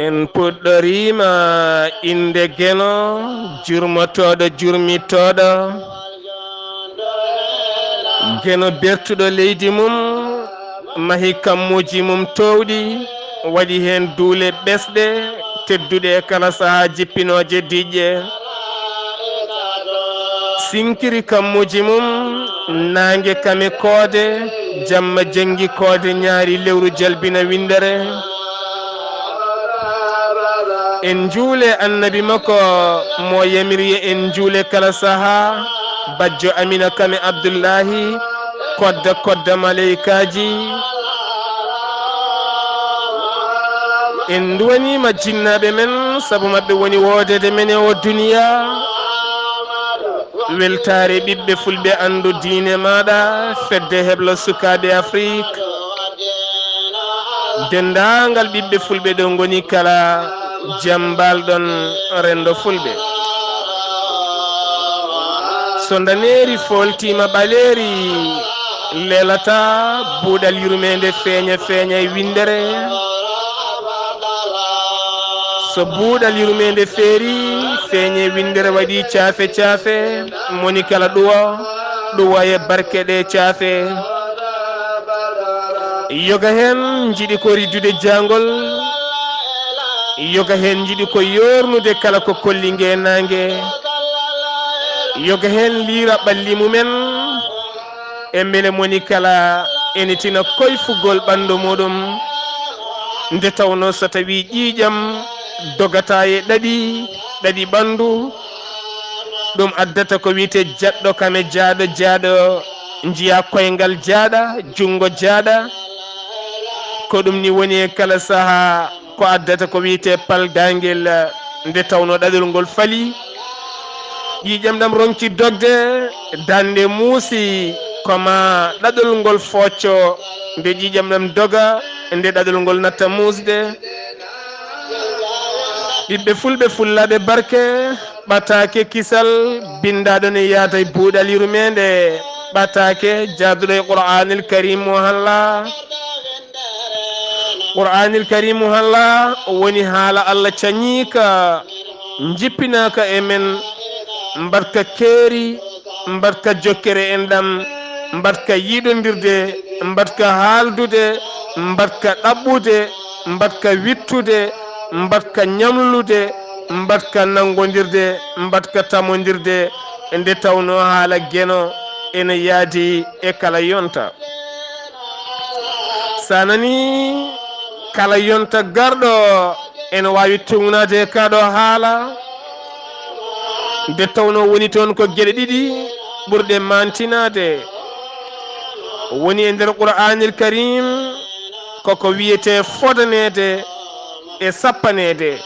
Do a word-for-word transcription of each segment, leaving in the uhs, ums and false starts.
En puɗɗoriima innde Geno, jurmotooɗo jurmitooɗo, Geno bertuɗo leydi mum, mahi kammuuji mum toowɗi, waɗi heen duule ɓesɗe, tedduɗe e kala sahaa, jippinooje diƴƴe. Sinkiri kammuuji mum, naange kame koode, jamma jenngi koode, ñaari lewru jalbina winndere. En njuule Annabi makko mo yamiri en njuule kala sahaa, bajjo Amina Kame Abdullahi, kodda kodda maleykaaji. En nduwaniima jinnaaɓe men, sabu maɓɓe woni woodeede men e o duniya. Weltaare ɓiɓɓe fulɓe, anndu diine maaɗa, fedde heblo sukaaɓe Afrik. Denndaangal ɓiɓɓe fulɓe ɗo ngoni kala, jam mbalɗon renndo fulɓe. So ndaneeri fooltiima ɓaleeri, leelata buuɗal yurmeende feeña, feeña e winndere. So buuɗal yurmeende feeri, feeñe winndere waɗi caafe caafe, moni kala ɗuwa, ɗuwa e barke ɗe caafe. Yoga heen njiɗi ko riddude jaangol, yoga heen njiɗi ko yoornude kala ko kolli nge naange, yoga heen liira ɓalli mumen, e mbele moni kala ene tina koyfugol ɓanndu muɗum, nde tawnoo so tawii ƴiiƴam dogataa e ɗaɗi, ɗaɗi ɓanndu, ɗum addata ko wiyetee jaɗɗo kame jaaɗo, jaaɗo njiya koyngal jaaɗa, junngo jaaɗa. Ko ɗum ni woni e kala sahaa. Ko addata ko wiyetee paldaangel, nde tawnoo ɗaɗol ngol fali, ƴiiƴam ɗam ronki dogde, daande muusi, ko ma ɗaɗol ngol foocco, nde ƴiiƴam ɗam doga, nde ɗaɗol ngol natta muusde. Ɓiɓɓe fulɓe fullaaɓe barke, ɓataake kisal, binndaaɗo ne yaada e buuɗal yurmeende, ɓataake jaaduɗo e Qur'aanil Kariim mo halla. Qur'aanil Kariimu halla woni haala Allah cañiika, njippinaaka e men, mbaɗka keeri, mbaɗka jokkere enɗam, mbaɗka yiɗondirde, mbaɗka haaldude, mbaɗka ɗaɓɓude, mbaɗka wittude, mbaɗka ñamlude, mbaɗka nanngondirde, mbaɗka tamondirde, nde tawnoo haala Geno ene yaadi e kala yonta. Sa nanii kala yonta garɗo ene waawi tuugnaade e kaa ɗoo haala, nde tawnoo woni toon ko geɗe ɗiɗi ɓurɗe maantinaade. Woni e nder Qur'aanil Kariim, koko wiyetee fodaneede e sappaneede.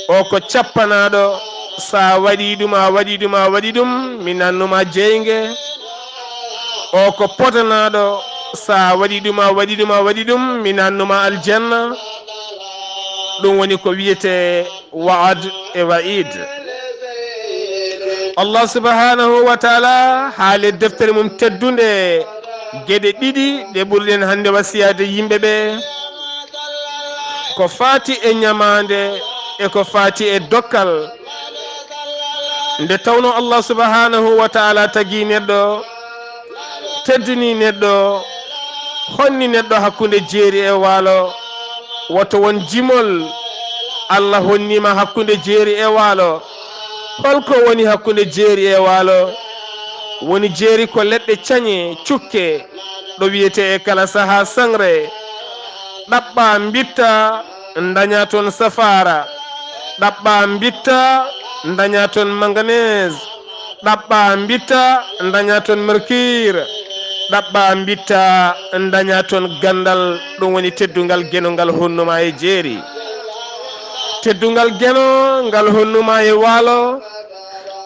O ko cappanaaɗo, so a waɗii ɗum, a waɗii ɗum, a waɗii ɗum, mi nannuma jeynge. O ko podanaaɗo, so a waɗii ɗum, a waɗii ɗum, a waɗii ɗum, mi nannuma aljanna. Ɗum woni ko wiyetee wa'ad e wa'id. Allah subhanahu wa ta'ala haali deftere mum teddunde geɗe ɗiɗi ɗe ɓurɗen hannde wasiyaade yimɓe ɓe, ko faati e ñamaande e ko faati e dokkal. Nde tawnoo Allah subhanahu wa ta'ala tagi neɗɗo, teddini neɗɗo, honni neɗɗo hakkunde jeeri e waalo. Woto won jimol, Allah honniima hakkunde jeeri e waalo. Holko woni hakkunde jeeri e waalo? Woni jeeri ko leɗɗe cañe, cukke, ɗo wiyetee e kala sahaa sangre. Ɗaɓɓa, mbitta, ndaña toon safaara. Ɗaɓɓa, mbitta, ndaña toon manganese. Ɗaɓɓa, mbitta, ndaña toon mercure. Ɗaɓɓa, mbitta, ndaña toon ganndal. Ɗum woni teddungal Geno ngal honnuma e jeeri. Teddungal Geno ngal honnuma e waalo.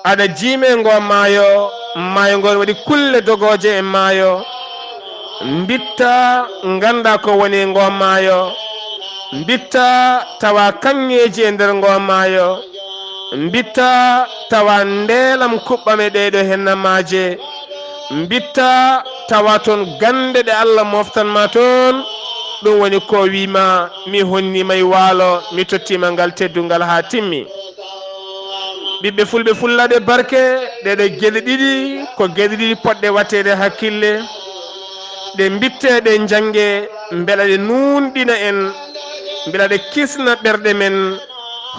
Aɗa jiime ngo maayo, maayo ngo waɗi kulle dogooje e maayo. Mbitta, ngannda ko woni ngo maayo. Mbitta, tawa kaŋŋeeji e nder ngo maayo. Mbitta, tawa ndeelam kuɓɓam e ɗeeɗo hennamaaje. Mbitta, tawa toon gannde ɗe Allah moftan ma toon. Ɗum woni ko wiima, mi honniima e waalo, mi tottiima ngal teddungal haa timmi. Ɓiɓɓe fulɓe fullaaɓe barke, ɗeɗo geɗe ɗiɗi ko geɗe ɗiɗi poɗɗe watteede hakkille, ɗe mbittee, ɗe njannge, mbela ɗe nuunɗina en, mbela ɗe kisna ɓerɗe men,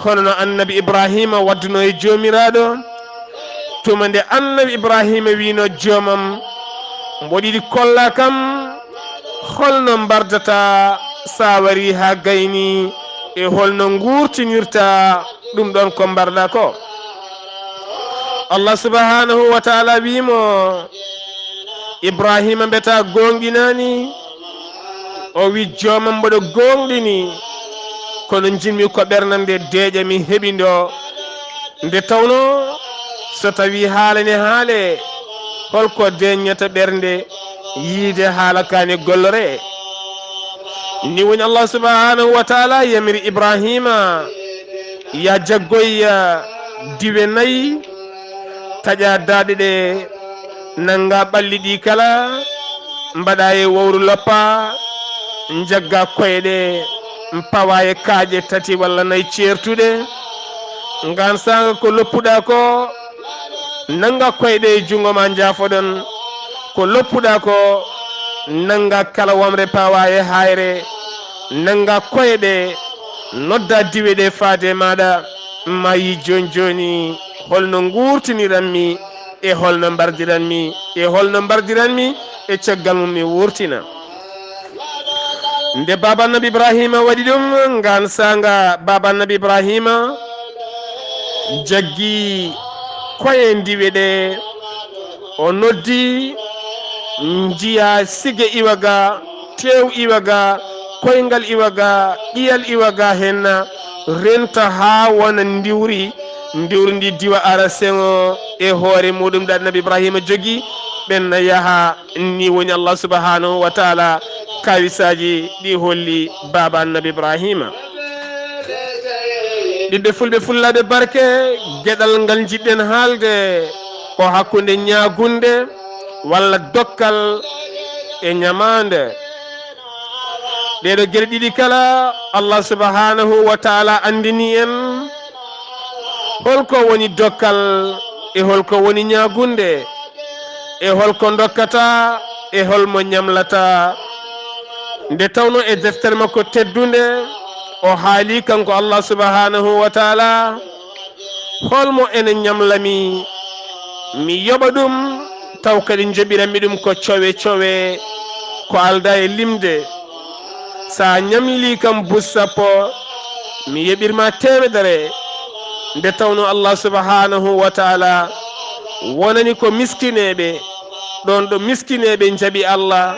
hono no annabi Ibrahima waɗduno e Joomiraaɗo, tuma nde annabi Ibrahima wiino joomam, mboɗo yiɗi kolla kam holno mbardata sa wari haa gayni, e holno nguurtinirta ɗum ɗon ko mbarɗa ko. Allah subhanahu wa taala wiimo, Ibrahima mbeta goonɗinaani? O wi, joomam mboɗo goonɗini, kono njiɗmi ko ɓernde nde deeƴa mi heɓi ndo. Nde tawno so tawi haala ne haale, holko deeƴnata ɓernde yiide haala ka ne golloree? Ni woni Allah subhanahu wa taala yamiri Ibrahima, ya jaggoy diwe nayi, taƴa daaɗe ɗe, nannga ɓalli ɗi kala, mbaɗa e wowru loppa, njagga koyɗe, pawa e kaaƴe tati walla nayi ceertuɗe. Ngaan saanga ko loppuɗa ko, nannga koyɗe e junngo ma njaafoɗon. Ko loppuɗa ko, nannga kala wamre pawa e hayre, nannga koyɗe, nodda diwe ɗe faade maɗa, ma yi jooni jooni holno nguurtiniranmi e holno mbardiranmi, e holno mbardiranmi e caggal mum mi wurtina. Nde baaba annabi Ibrahima waɗi ɗum, ngaan saanga baaba annabi Ibrahima jaggi koye ndiwe ɗe, o noddi njiya sige iwa ga, teew iwa ga, koyngal iwa ga, ƴiyal iwa ga henna, renta haa wona ndiwri, ndiwri ndi diwa ara seŋo e hoore muɗum ɗo annabi Ibrahima jogi, ɓenna yaha. Ni woni Allah subhanahu wa taala kawisaaji ɗi holli baaba annabi Ibrahima. Ɓiɓɓe fulɓe fullaaɓe barke, geɗal ngal njiɗɗen haalde ko hakkunde ñaagunde walla dokkal e ñamaande. Ɗeɗo geɗe ɗiɗi kala, Allah subhanahu wa taala anndini en holko woni dokkal e holko woni ñaagunde, e holko dokkata, e holmo ñamlata. Nde tawno e deftere makko teddunde, o haali kanko Allah subhanahu wa taala, holmo ene ñamlami, mi yoɓa ɗum, taw kadi njoɓiranmi ɗum ko cowe cowe, ko alda e limde. Sa ñamli kam bus sappo, mi yoɓirma teemedere. Nde tawno Allah subhanahu wa taala wonani ko miskineeɓe, ɗon ɗo miskineeɓe njaɓi Allah,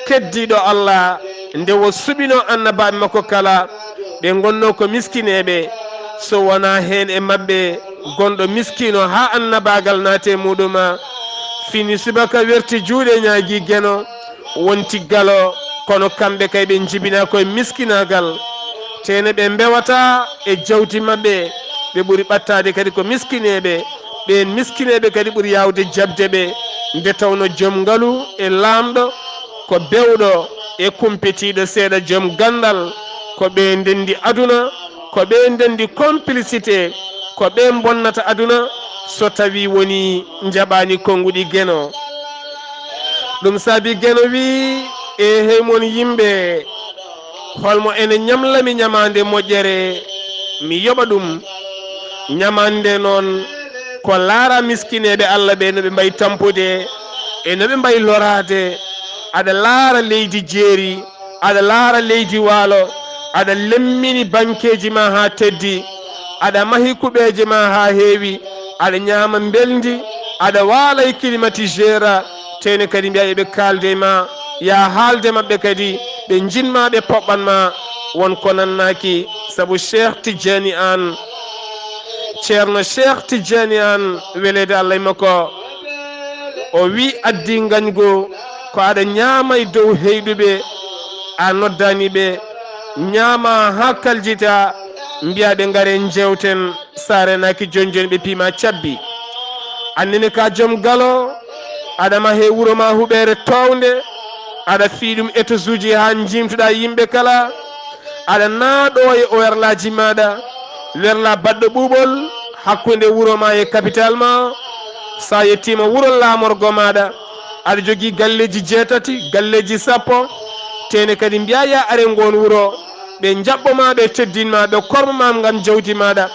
keddiiɗo Allah, nde o suɓino annabaaɓe makko kala, ɓe ngonno ko miskineeɓe, so wonaa heen e maɓɓe gonɗo miskiino haa annabaagal naati e muɗuma, fini subaka werti juuɗe ñaagi geno, wonti galo, kono kamɓe kay ɓe njibinaa koye miskinaagal, tene ɓe mbewata e jawdi maɓɓe, ɓe ɓuri ɓattaade kadi ko miskineeɓe, ɓeen miskineeɓe kadi ɓuri yaawde jaɓde ɓe, nde tawno joom ngalu e laamɗo ko bewɗo e kumpitiiɗo seeɗa joom ganndal, ko ɓe ndenndi aduna, ko ɓe ndenndi complicité, ko ɓe mbonnata aduna so tawi woni njaɓaani konnguɗi geno. Ɗum saabi geno wi, e hey mon yimɓe, holmo ene ñamlami ñamaande moƴƴere, mi yoɓa ɗum. Ñamaande noon ko laara miskineeɓe Allah ɓe no ɓe mbayi tampude, e no ɓe mbayi loraade. Aɗa laara leydi jeeri, aɗa laara leydi waalo, aɗa lemmini bankeeji ma haa teddi, aɗa mahi kuɓeeje ma haa heewi, aɗa ñaama mbelndi, aɗa waala e climatiseur, tene kadi mbiya eɓe kaalde ma, ya haalde maɓɓe kadi, ɓe njiɗma, ɓe poɓɓan ma, won ko nannaaki, sabu Cheikh Tidjani Anne, Ceerno Cheikh Tidjani Anne, weleede Allah e makko, o wi addi ngañgu ko aɗa ñaama e dow heyɗuɓe, a noddaani ɓe, ñaama haa kaljita, mbiya ɓe ngare njeewten, sa renaaki jooni jooni ɓe piima cabbi. Annene ka joom galo, aɗa mahe wuro ma huɓeere toownde, Aɗa fii ɗum étageji haa njiimtuɗaa yimɓe kala. Aɗa naaɗoo e werlaaji maaɗa, werlaa baɗɗo ɓuuɓol hakkunde wuro maa e kapital maa. So a yettiima wuro laamorgo maaɗa, aɗa jogii galleeji jeetati, galleeji sappo, teene kadi mbiyaa yaa are ngoon wuro, ɓe njaɓɓo maa, ɓe teddin maa, ɓe korma maa ngam jawdi maaɗa.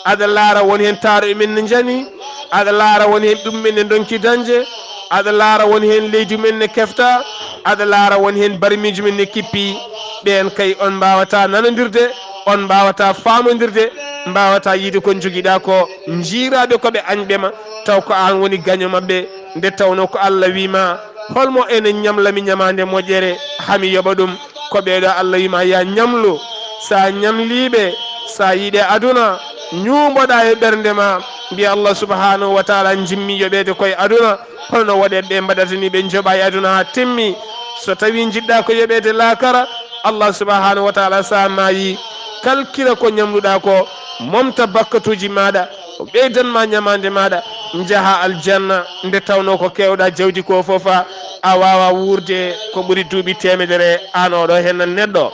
Aɗa laara won heen taaroɓe men ne njani, aɗa laara won heen ɓiɓɓe men ne ndonki dañde, aɗa laara won heen leydi men ne kefta, aɗa laara won heen barmiiji men ne kippi. Ɓeen kay on mbaawataa nanondirde, on mbaawataa faamondirde, mbaawataa yiide ko njogiɗaa ko. Njiyraa ɓe ko ɓe añɓe ma, taw ko aan woni gaño maɓɓe. Nde tawnoo ko Alla wii ma, hol mo ene ñamla mi ñamaande moƴƴere, haa mi yoɓa ɗum? Ko ɓeeɗo Alla wii ma yaa ñamlu. So a ñamlii ɓe, so a yiɗe aduna, ñuumboɗaa e ɓernde ma, mbiya Alla subhanahu wa taala, njimmi yoɓeede koye aduna, hono no waɗeeɓe ɓe mbaɗata ni, ɓe njoɓa e aduna haa timmi. So tawii njiɗɗaa ko yoɓeede laakara, Alla subhanahu wa taala, so a maayii, kalkila ko ñamluɗaa ko, momta bakkatuuji maaɗa, o ɓeydan ma ñamaande maaɗa, njaha aljanna. Nde tawnoo ko keewɗaa jawdi ko fof, a waawaa wuurde ko ɓuri duuɓi teemedere, aan oɗo heen neɗɗo.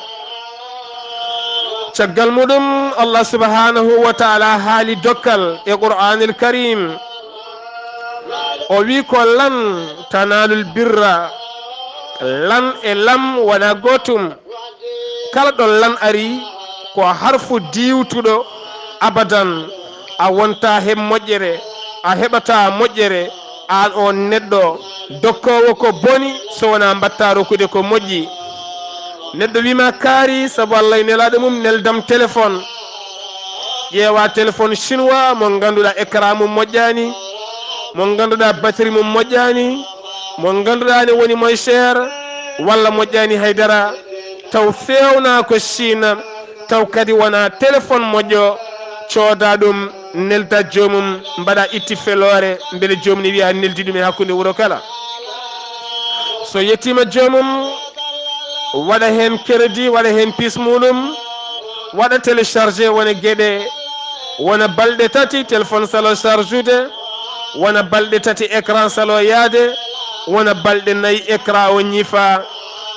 Caggal muɗum, Allah subhanahu wa taala haali dokkal e Qur'aanil Karim. O wi ko lan tanaalul birra, lan e lam wona gootum. Kala ɗo lan ari, ko harfu diwtuɗo abadan. A wonta he moƴƴere, a heɓata moƴƴere, aan on neɗɗo dokkoowo ko boni, so wona mbatta rokkude ko moƴƴi. Neɗɗo wima kaari, sabu Allah e nelaaɗo mum, neldam téléphone. Ƴeewa téléphone chinois mo ngannduɗaa écran mum moƴƴaani, mo ngannduɗaa batterie mum moƴƴaani, mo ngannduɗaa ne woni moins cher, walla moƴƴaani haydara, taw feewna ko Chine, taw kadi wona téléphone moƴƴo, cooda ɗum, nelda joomum, mbaɗa itti feloore, mbele joomum ne wiya neldi ɗum e hakkunde wuro kala. So yettiima joomum, waɗa heen crédit, waɗa heen piis muɗum, waɗa téléchargé wona geɗe, wona balɗe tati téléphone salo charge ude, wona balɗe tati écran salo yaade, wona balɗe nayi écran o ñifa.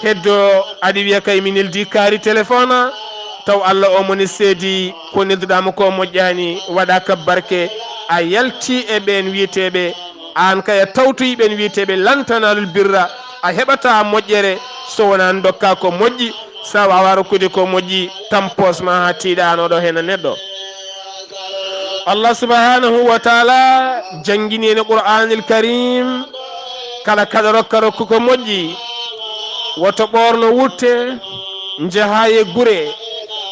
Heddo aɗa wiya kay mi neldi kaari téléphone, taw Allah o mo ne seedi, ko nelduɗaa mo ko moƴƴaani, waɗaaka barke, a yalti e ɓeen wiyeteeɓe. Aan kay a tawtoyi ɓeen wiyeteeɓe lan tanaalul birra, a heɓata moƴƴere so wonaa ndokka ko moƴƴi, so a waawaa rokkude ko moƴƴi, tam poos ma haa tiiɗa, aan oɗo heen neɗɗo. Allah subhanahu wa taala janngini en Qur'aanil Karim, kala kaɗa rokka, rokku ko moƴƴi. Woto ɓoorno wutte, njahaa e gure,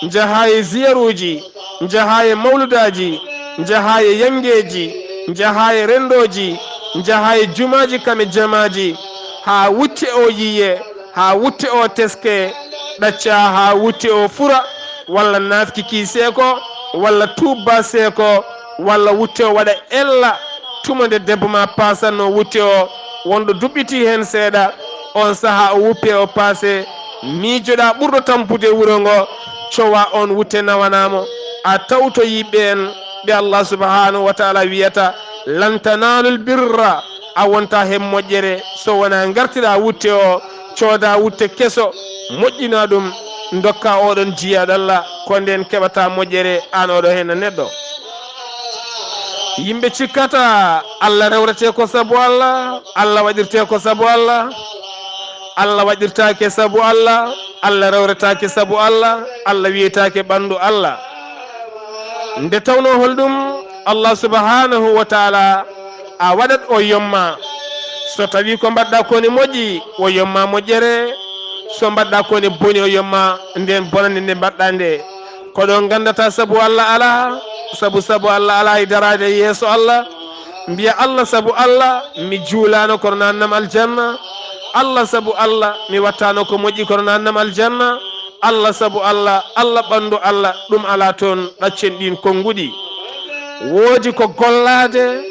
njahaa e ziyaruuji, njahaa e mawludaaji, njahaa e yanngeeji, njahaa e renndooji, njahaa e jumaaji kam e jamaaji, haa wutte o yiye, haa wutte o teske, ɗaccaa haa wutte o fura, walla naafki kii seeko, walla tuubba seeko, walla wutte o waɗa ella tuma nde debbo ma paasatnoo wutte o, wonɗo duɓɓitii heen seeɗa, oon sahaa o wuppe o paase, miijoɗaa ɓurɗo tampude wuro ngo, cowaa oon wutte nawanaa mo, a tawtoyii ɓeen ɓe Allah subhanahu wa taala wiyata, lan tanaalul birra, a wonta heen moƴƴere so wonaa ngartiraa wutte o, coodaa wutte keso, moƴƴinaa ɗum, ndokkaa oɗon jiyaaɗo Allah, ko ndeen keɓataa moƴƴere aan oɗo heen neɗɗo. Yimɓe cikkata Allah rewretee ko sabu Allah, Allah waɗirtee ko sabu Allah, Allah waɗirtaake sabu Allah, Allah rewretaake sabu Allah, Allah wiyetaake ɓanndu Allah. Nde tawnoo holɗum Allah subhanahu wa taala a waɗat o yomma. So tawii ko mbaɗɗaa ko ne moƴƴi, o yomma moƴƴere. So mbaɗɗaa ko ne boni, o yomma ndeen bonande nde mbaɗɗaa nde. Ko ɗo nganndataa sabu Allah alaa, sabu, sabu Allah alaa e daraade e yeeso Allah. Mbiya, Allah, sabu Allah mi juulaano kono naatnam aljanna. Allah, sabu Allah mi wattaano ko moƴƴi kono naatnam aljanna. Allah, sabu Allah, Allah, ɓanndu Allah, ɗum alaa toon, ɗaccen ɗiin konnguɗi. Woodi ko gollaade,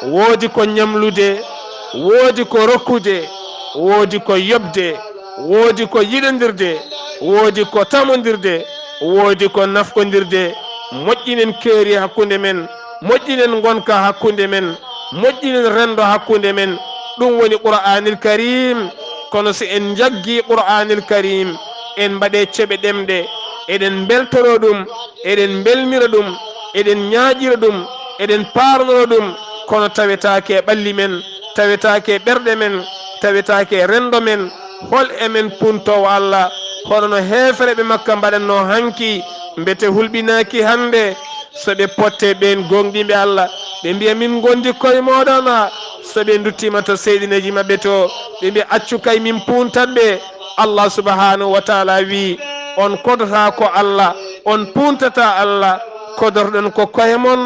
woodi ko ñamlude, woodi ko rokkude, woodi ko yoɓde, woodi ko yiɗondirde, woodi ko tamondirde, woodi ko nafkondirde. Moƴƴinen keeri hakkunde men, moƴƴinen ngonka hakkunde men, moƴƴinen renndo hakkunde men. Ɗum woni Qur'aanil Kariim, Kono si en njaggii Qur'aanil Kariim, en mbaɗee ceɓe ɗemɗe, eɗen mbeltoroo ɗum, eɗen mbelnira ɗum, eɗen ñaaƴira ɗum, eɗen paarnora ɗum, kono tawetaake e ɓalli men, tawetaake e ɓerɗe men, tawetaake e renndo men, hol e men puuntoowo Alla, hono no heefereeɓe Makka mbaɗatnoo hanki, mbete hulɓinaaki hannde? So ɓe potte ɓeen gooŋɗinɓe Alla, ɓe mbiya, "Min ngondi koye mooɗon," so ɓe nduttiima to seyɗineeji maɓɓe to, ɓe mbiya, "Accu kay min puuntat ɓe." Allah subhanahu wa taala wii, "On kodotaa ko Alla, on puuntataa Alla, kodotoɗon ko koye mon,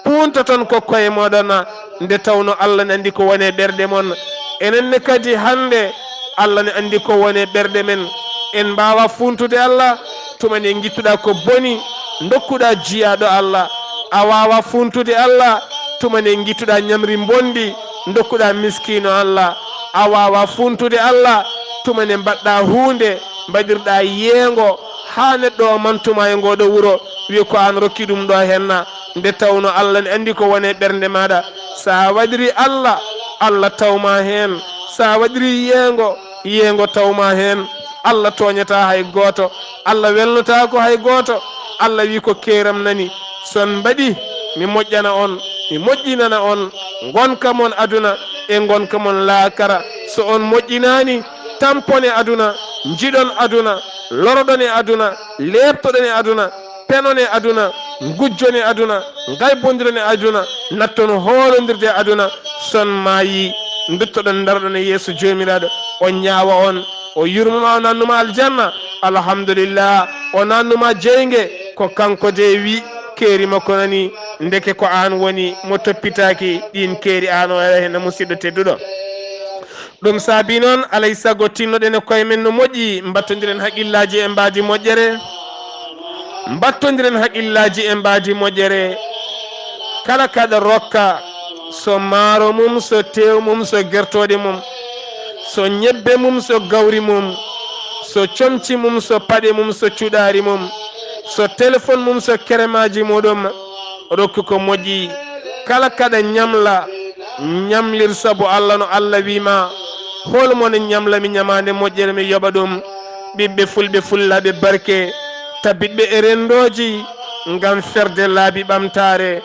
puuntoton ko koye mooɗon, nde tawno Alla ne anndi ko woni e ɓerɗe mon." Enen ne kadi hannde, Alla ne anndi ko woni e ɓerɗe men. En mbaawaa fuuntude Alla, tuma nde ngittuɗaa ko boni, ndokkuɗaa jiyaaɗo Alla. A waawaa fuuntude Alla, tuma nde ngittuɗaa ñamri mbonndi, ndokkuɗaa miskiino Alla. A waawaa fuuntude Alla, tuma nde mbaɗɗaa huunde, mbaɗirɗaa yeengo, haa neɗɗo o mantuma e ngoo ɗoo wuro, wiya ko aan rokki ɗum ɗoo henna, nde tawno Alla ne anndi ko woni e ɓernde maaɗa. So a waɗirii Alla, Alla tawma heen. So a waɗirii yeengo, yeengo tawma heen. Alla tooñataa hay gooto, Alla welnotaako hay gooto. Alla wii, "Ko keeram nani. So on mbaɗii, mi moƴƴana on, mi moƴƴinana on ngonka mon aduna e ngonka mon laakara. So on moƴƴinaani, tampon e aduna, njiɗon aduna, loroɗon e aduna, leeptoɗon e aduna, penon e aduna, ngujjon e aduna, ngaybondiron e aduna, natton hoolondirde e aduna. So on maayii, nduttoɗon, ndaroɗon e yeeso Joomiraaɗo, o ñaawa on, o yurmoma, o naatnuma aljanna. Alhamdulillah, o naatnuma jeynge, ko kanko de wii, keeri makko nani, ndeke ko aan woni mo toppitaaki ɗiin keeri, aan o ara heen, musidɗo tedduɗo." Ɗum saabii noon, alay sago, tinnoɗen e koye men no moƴƴi, mbattondiren haqqillaaji e mbaadi moƴƴere. Mbattondiren haqqillaaji e mbaadi moƴƴere. Kala kaɗa rokka, so maaro mum, so teew mum, so gertooɗe mum, so ñebbe mum, so gawri mum, so comci mum, so paɗe mum, so cuɗaari mum, so téléphone mum, so keremaaji muɗum, rokku ko moƴƴi. Kala kaɗa ñamla, ñamlir sabu Alla, no Alla wii ma, "Hol mo ne ñamla mi ñamaande moƴƴere, mi yoɓa ɗum?" Ɓiɓɓe fulɓe fullaaɓe barke, tabitɓe e renndooji ngam ferde laabi ɓamtaare.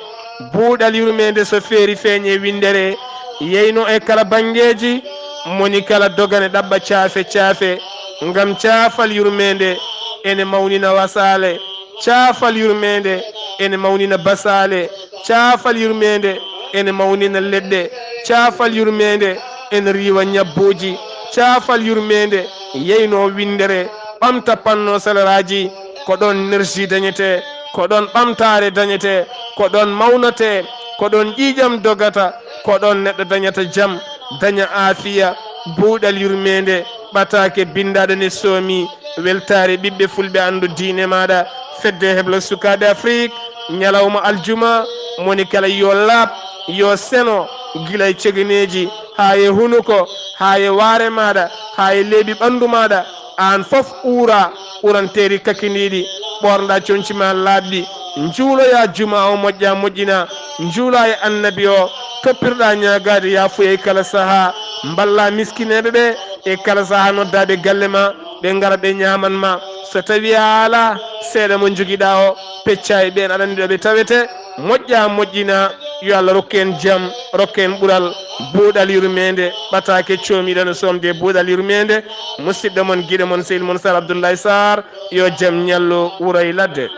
Buuɗal yurmeende so feeri feeñe winndere, yeyno e kala banngeeji, moni kala dogane ɗaɓɓa caafe caafe, ngam caafal yurmeende ene mawnina wasaale. Caafal yurmeende ene mawnina basaale. Caafal yurmeende ene mawnina leɗɗe. Caafal yurmeende ene riiwa ñabbuuji. Caafal yurmeende yeyno winndere, ɓamta panno salaraaji. Ko ɗoon nersi dañetee, ko ɗoon ɓamtaare dañetee, ko ɗoon mawnatee, ko ɗoon ƴiiƴam dogata, ko ɗoon neɗɗo dañata jam, daña aafiya. Buuɗal yurmeende ɓataake binndaaɗo ne soomi weltaare ɓiɓɓe fulɓe, anndu diine maaɗa. Fedde heblo sukaaɓe Afrik, ñalawma aljuma, moni kala yo laaɓ, yo seno, gila e cegeneeji, haa e hunuko, haa e waare maaɗa, haa e leeɓi ɓanndu maaɗa. Aan fof uura, uranteeri kakindiiɗi, ɓoornɗa conci ma laaɓɗi, njuuloya juma o moƴƴa moƴƴina, njuula e annabi o, toppirɗa ñaagaade yaafuya e kala sahaa, mballa miskineeɓe ɓe e kala sahaa, noddaaɓe galle ma, ɓe ngara ɓe ñaaman ma. So tawi a alaa, seeɗa mo njogiɗa o, pecca e ɓeen, aɗa anndi ɗo ɓe tawete, moƴƴa moƴƴina. Yo Allah rokku en jam, rokku en ɓural, buuɗal yurmeende, ɓataake coomiɗo no soomde buuɗal yurmeende. Musidɗo mon, giɗo mon, sehil mon Sar Abdoulaye Sarr, yo jam ñallu wuro e ladde.